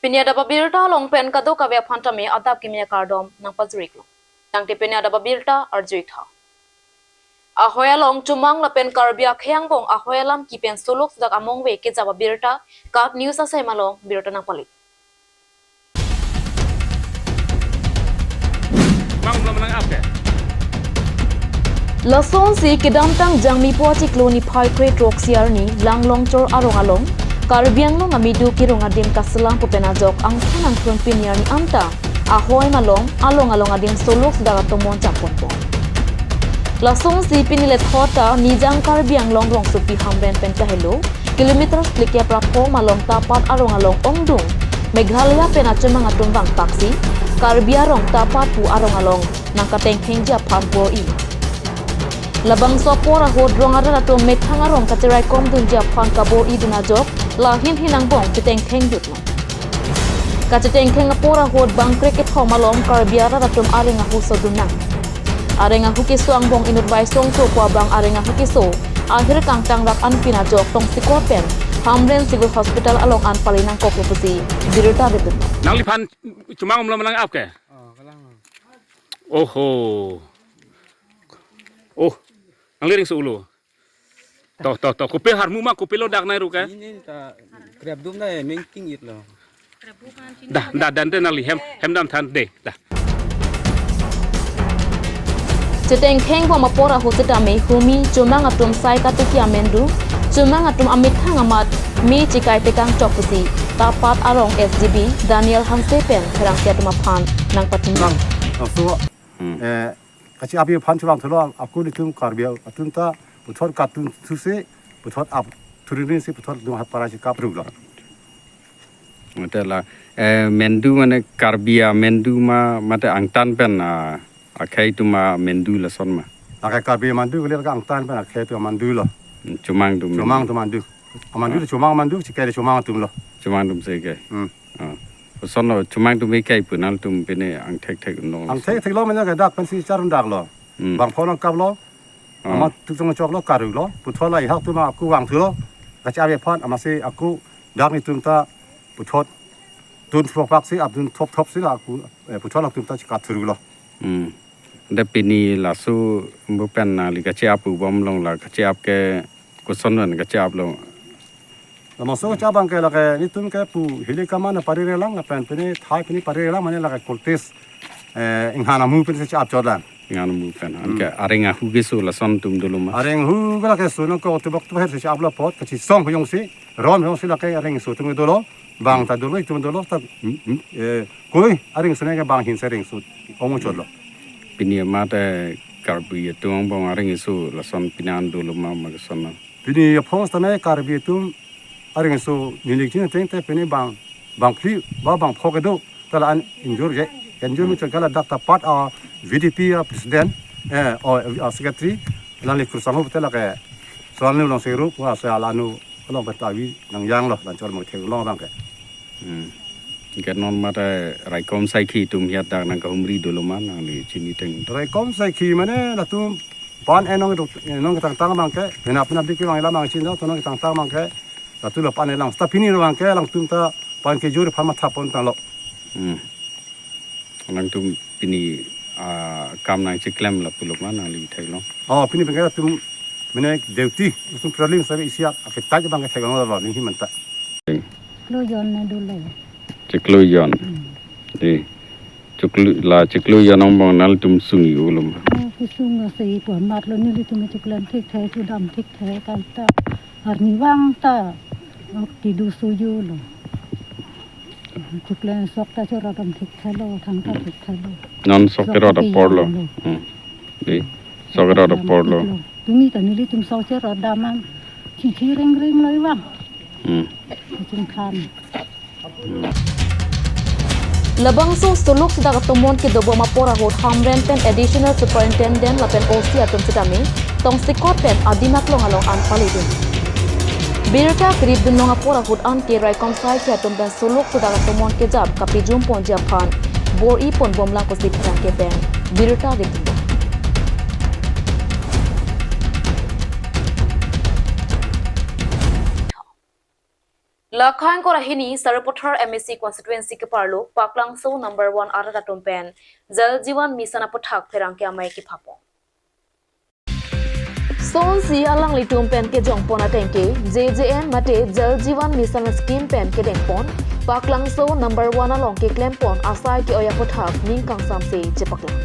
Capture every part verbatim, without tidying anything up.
Pini adap abirta along pen kadokave aphan tame adap kimi akardom nangpajir-iklo. Tangte pini adap abirta arju-ik tha. Ahoi along Chomang lapen Karbi akhei angbong ahoi alam kepen solok sudak amongve kejap abirta KAT News asai malong birta nangpali. Mang Umlam Nang Ap ke. Lasonsi kedamtang Jangmipo achiklo niphai krethrok arni Langlongchor arong along Karbi Anglong amedu kerong adim kaselam pu pen ajok angthan angthun pini arni anta ahoi malong along along adim solok sudak atomon chapon pon. Lasonsi pini lethot ta Nijang Karbi Anglong rongsopi Hamren pen kahelo kilometer phlikep ra pho malong Tapat arong along ongdung Meghalaya pen achomang atum vangpaksi Karbi arong Tapat pu arong along nangkatengthengji aphan bor-i. Labangso apor ahut rong arat atum methang arong kacheraikomdunji aphan kabor-idun ajok lahin hin angbong chetengtheng jutlo. Kachetengtheng apor ahut bang krekethom along Karbi arat atum areng ahu sodun nang. Areng ahu keso angbong inut Waisongso pu abang areng ahu keso ahir kangtang rak anpin ajok tongsekot pen Hamren Civil Hospital along an pali nangkoklo pusi birta ridun. Nangliphan Chomang Umlam Nang Ap ke? Oh, kalang. Oho. Oh, nangli ringso-ulo. To, to, to. Kopi harmu ma, kopi lo dak nai ruke? Ini ta krep dum nai mengking it lo. Dah, dah, dan den nangli hem, hem dam than de. Dah. Chetengtheng bom apor ahut setame humi Chomang atum sai katuki amendu, Chomang atum amethang amat me chekai tekang chok pusi Tapat arong S G B Daniel Hanse pen pherangke atum aphan nangpathum. Lang, laso, hmm, eh, kachi-apji aphan chevang thulo, ako nelitum Karbi atum ta puthot katun thuse, puthot ap thurinsi puthot nelitum apara si kapruk lo. Mate la, eh, mendu mane Karbi amendu ma, mate angtan pen, ah, akhei atum amendu lason ma? Lake Karbi amandu, kali lake angtan pen akhei atum amandu lo. Hmm, Chomang atum. Chomang atum amandu. Amandu, ah, le Chomang amandu, chekai le Chomang atum lo. Chomang atum chekai. Hmm. Ah. Lason lo Chomang atum chekai pu nangtum pine angthekthek lo. Angthekthek lo mane ke dak pensi char dak lo. Hmm. Bang pho nangkap lo. Ah. Amat tuk tong chok lo, karuk lo. Puthot la ihak atum ako vang thulo. Kachi-apji aphan amatsi ako dak nelitum ta puthot dun thoppaksi, ap dun thopthopsi la ako, eh, puthot la atum ta chika thuru lo. Hmm. Ante pini laso bu pen nangli kachi-ap pu bom along la kachi-ap ke koson pen kachi-ap lo? Laso kachi-ap abang ke lake nelitum ke pu hili kaman pari relang lapen pini thai pini pari relang mane lake kultis, eh, inghan amu pensi chi-ap chot lang. Inghan amu pen. Hmm. Anke areng ahu keso lason atum dolo ma? Areng ahu ke lake so nangkok tubok tu her si chi-ap lo apot kachisong jongsi, ron jongsi lake areng so atum dolo. Bang ta dolo, itum dolo, ta, mm, mm, eh, koi, areng so neke bang ahin si areng so ong chot lo. Pini amat, eh, Karbi atum angbong areng so lason pini an dolo ma, ma koson lo? Pini aphong setame Karbi atum areng so nelitum chiniteng te pini bang, bang phli, ba bang pho kedo, ta la-an ingjur ke, ingjur, hmm, muchot ke la dak Tapat a V D P a president, eh, o, a secretary, alangli kursango te lake, soal nu long seru, wa soal anu, along ketawi nang yang lo, lan chor mo thek long abang ke. Hmm. Anke non mate raikom saikhi atum hiat dak nangkahumri dolo ma nangli chiniteng? Raikom saikhi mane latum pan enong dok, enong ketangtang abang ke, penap penap dik abang ila abang chin lo, tonong ketangtang abang ke, latum lo pan elang. Seta pini abang ke, alangtum ta pan kejor aphan matha pon tanglo. Hmm. Alangtum pini, ah, kam nangchiklem lapu lo ma nangli theklong? Oh, pini abang ke latum mane duty, latum patrolling sabi isi ak, akitai abang ke theklong lo, neli manta. Chiklo jon na dolo. Chiklo jon. Hmm. Di. Chiklo, la chiklo jon angbong nangtum sung-i-o lo ma? Oh, kesung lo si pu amat lo nelitum chiklem thekthe, chedam thekthe, kaita. Arnivang ta. Ok, ti du suju lo. Chiklem sok ta choro dam thekthe lo, thangta thekthe lo. Non sok, sok kerot apor lo. Hmm. Di. Sok kerot apor lo. Tumi ta nelitum sok choro dam an. Chichi ring ring lo ivang. Hmm. Chingkhan. Labangso solok sudak atomon kedobom apor ahut Hamren pen Additional Superintendent lapen O C atum setame tongsekot pen adim aklong along an palidun. Birta keripdun long apor ahut anke raikom saikhi atum pen solok sudak atomon kejap kapejum ponji aphan bor-i pon bomlang pusi pherangke pen birta ripdun. Lakhang korahini Sarupathar M A C constituency keparlo Paklangso number one arat atum pen Jal Jeevan Mission aputhak pherangke amei kepapon. Sonsi alanglitum pen kejongpon atengke J J M mate Jal Jeevan Mission scheme pen kedengpon Paklangso number one along keklempon asai ke-oi aputhak ning kangsamse chepaklang.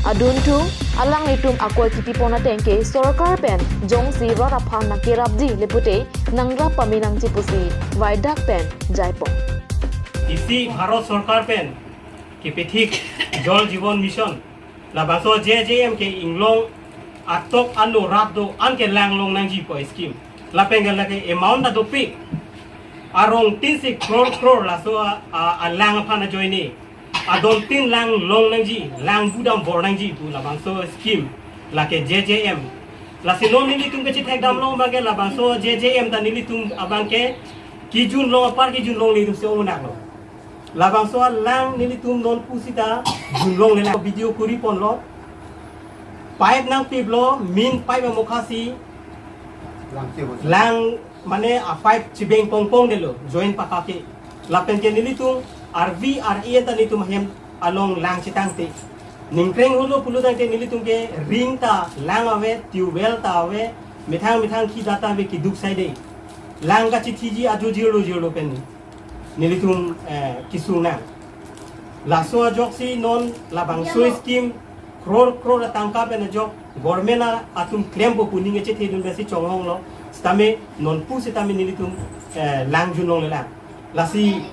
Adunthu alanglitum akoi kipipon atengke sorkar pen jongsi rat aphan nangkerapji le pute nangrap pame nangji pusi vaidak pen jaipon. Isi Bharat Sorkar pen kepethik Jal Jeevan Mission labangso J J M ke inglong atok ano rat do-an ke lang long nangji pu scheme. Lapen ke lake amount ta dopik. Arongtin si crore crore laso a, a, alang aphan ajoine. Adontin lang long nangji, lang budam bor nangji pu labangso scheme lake J J M. Lasi non nelitum kechethekdam long abangke labangso J J M ta nelitum abangke kejun long apar kejun longle tum se ong nak lo. Labangso alang nelitum non pusita junlongle lang, video kuri ponlo. Pipe nangpiplo, main pipe amokha si lang mane a pipe chibeng pongpong detlo, join pakake. Lapen ke nelitum arvi ar enta nelitum hem along lang chetangte. Ningkreng holo pulo tangte nelitum ke ring ta lang ave, tubewell ta ave, methang methang khi data ave, keduk saide. Lang kachethiji ajo jirlo jirlo pen nelitum, eh, kesung nang. Laso ajoksi non labangso scheme crore crore atangka pen ajok government a, atum klempo pu ning kechethedun besi chonghong lo. Sitame non pusitame nelitum, eh, lang junlongle lang. Lasi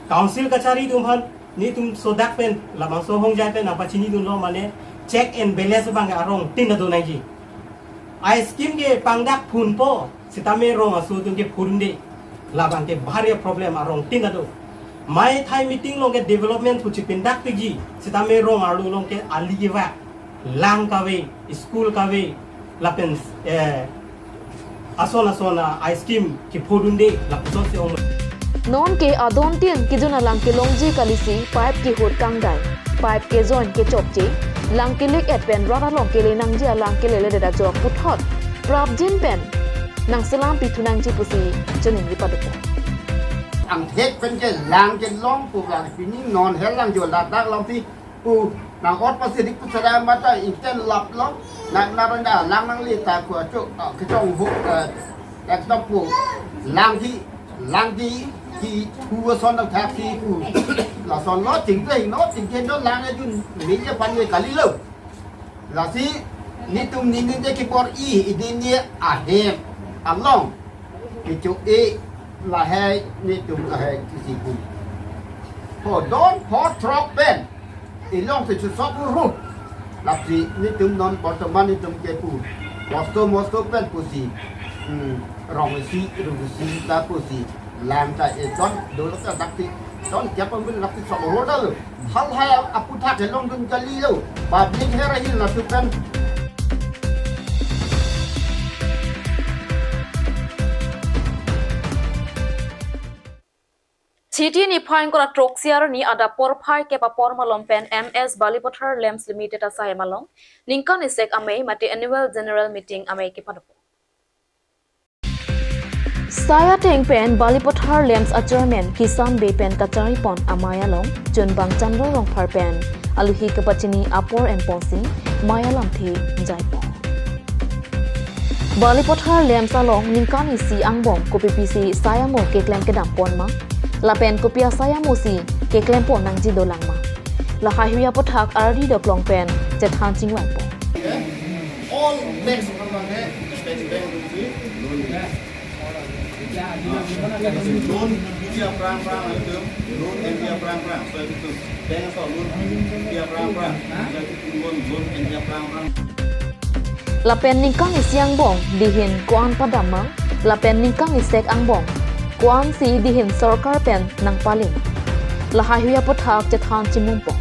council kachari atum aphan nelitum sodak pen labangso hongjai pen nangpachinidunlo mane check and balance abang arongtin ta do nangji. A scheme ke pangdak phunpo, sitame rong aso atum ke phunde. Labang ke bhari problem arongtin ta do. Mai thai meeting along ke development pu chipindakpikji, sitame rong arlo along ke ali kevak, lang kave, school kave, lapen, eh, ason ason a scheme kephodunde lapuson si ong. Non ke adontin kejun alang kelongji kalisi pipe kehut kangdai, pipe kejoin kechokche, lang kelik et pen rat along kele nangji alang kelele deda jok puthot prapjin pen nangselam pithu nangji pusi chiningri padopo. Angthek pen ke lang kelong pu lang pining non hel lang jo ladak long si pu nang ot pasi dik pu sada mata ingten lap long nak narang da lang nangli ta ku achok, ah, kechong hu, eh, ekdom pu lang di lang di ki pu ason nangthak si pu lason lo chingte no chingte no lang ajun media pan me kali lo. Lasi nelitum nini de kipor i idini ahem along kecho-e lahai nelitum lahai kisi pu. Pho don pho throk pen ilong si chusok ru. Lasi nelitum non bortoman nelitum ke pu mosto mosto pen pusi, hmm, rong isi rong isi ta pusi lang ta e ton dolo ta dak ti ton kya pa mil dak ti sok ro da lo. Hal hai aputhak ke longdun kali lo. Public hera hil na tu pen. Chiti niphai ingkoi ra throksi arni adap porphai kep apor malom pen M S Balipathar Lamps Limited asai malom ningkan isek amei mate annual general meeting amei kepadopo. Sai ateng pen Balipathar Lamps a chairman Kisan Bey pen kacharipon amei along chunbang Chandra Rongphar pen aluhi kepachini apor enponsi mei alamthe jaipon. Balipathar Lamps along ningkan isi angbong kopipisi sai amo keklem kedampon ma, lapen kopi asai amo si keklempon nangji dolang ma, lahaihui aputhak ardi doklong pen chethan chingvaipon. All banks, bank, bank, loan, loan, dia prang prang itu, loan and dia prang prang, so itu bank so loan dia prang prang, so itu loan, loan and dia prang prang. Lapen ningkan isi angbong dihin ko-an padam ma, lapen ningkan isek angbong ko-ansi dihin sorkar pen nangpale ma, lahaihui aputhak chethan chimungpon.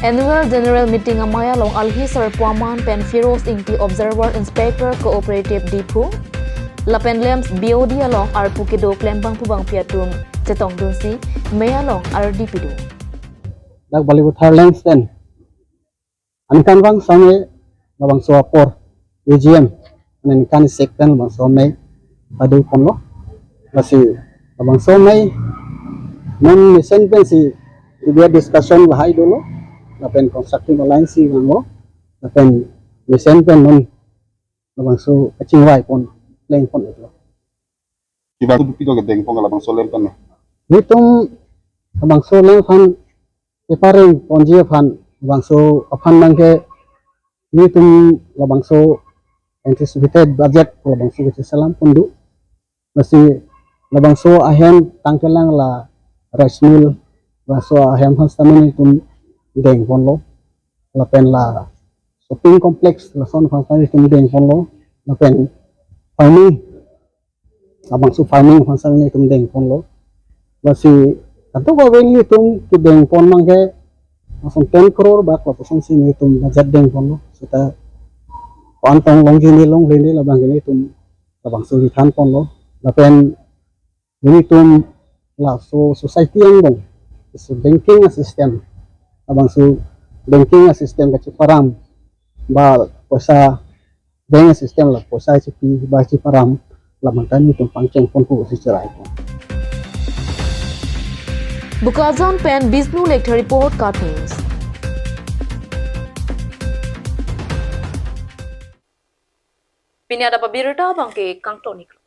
Annual General Meeting amei along aluhi sarpo aman pen Firoz Ingti, Observer Inspector Cooperative Diphu, lapen Lamps B O D along arpu kedo klembang pu bangpi atum chetongdunsi mei along ardi pido. Dak Balipathar Lamps pen aningkanvang same labangso apor A G M, aningkan isek pen labangso mei padu ponlo. Lasi labangso amei non mesen pensi debate discussion lahai dolo, lapen constructive alliance si vanglo, lapen mesen pen non labangso kachingvai pon, pleng pon iklo. Kevang tu pidok kedeng pon labangso lem pen ne. Nelitum labangso lem aphan, epareng ponji aphan, labangso aphan nangke nelitum labangso anticipated budget labangso kacheselam pon do. Lasi labangso ahem tangkelang la rice mill, labangso ahem aphan sitame nelitum deng ponlo. Lapen la shopping complex lason aphan sitame nelitum deng ponlo. Lapen farming, labangso farming aphan sitame nelitum deng ponlo. Lasi kadokave nelitum kedeng pon abangke lason ten crore bak lapuson si nelitum budget deng ponlo. Seta ko-an tong longji ne longle ne labang ke nelitum labangso rithan ponlo. Lapen nelitum laso society angbong, so banking asystem, labangso banking asystem kacheparam, ba poisa bank system la poisa chipi ba chiparam, labang ta nelitum pangcheng ponpo si cherai pon. Bokajan pen Bishnu Lekthe report, KAT News. Pini adap abirta abangke kangton iklo.